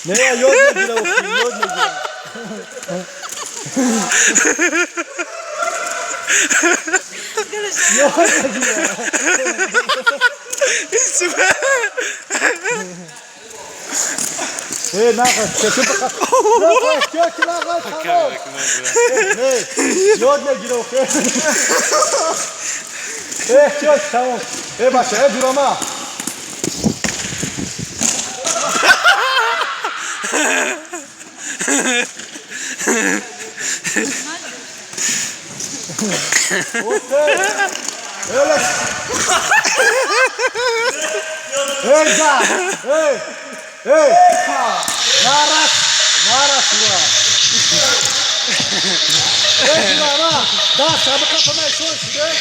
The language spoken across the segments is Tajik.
Не, ёд мегира, ёд мегира. Ёд мегира. Э, нағаз, чё чё нағаз, тамом. Ёд мегира, охе. Э, чё, тамом. Э, бача, э, ҷурома. Эй, да! Эй! Эй! Нарас! Нарас! Эй, ҷурама! Даст, аба қапамай, шон шуд, эй!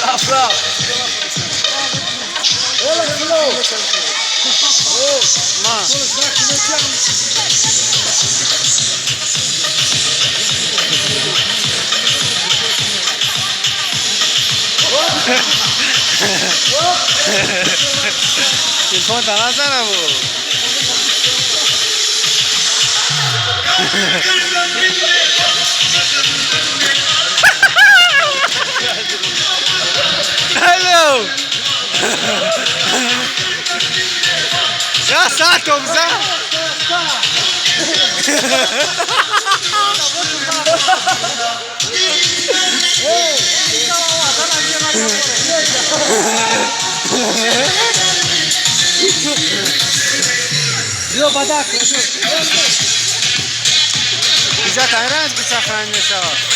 Раф, раф! Эла, флоу! Эй! Ма! Телефон та назанам. Hello! За сатом, за! Биё, бадак. Иҷа тайранҷ бисахран мешавад.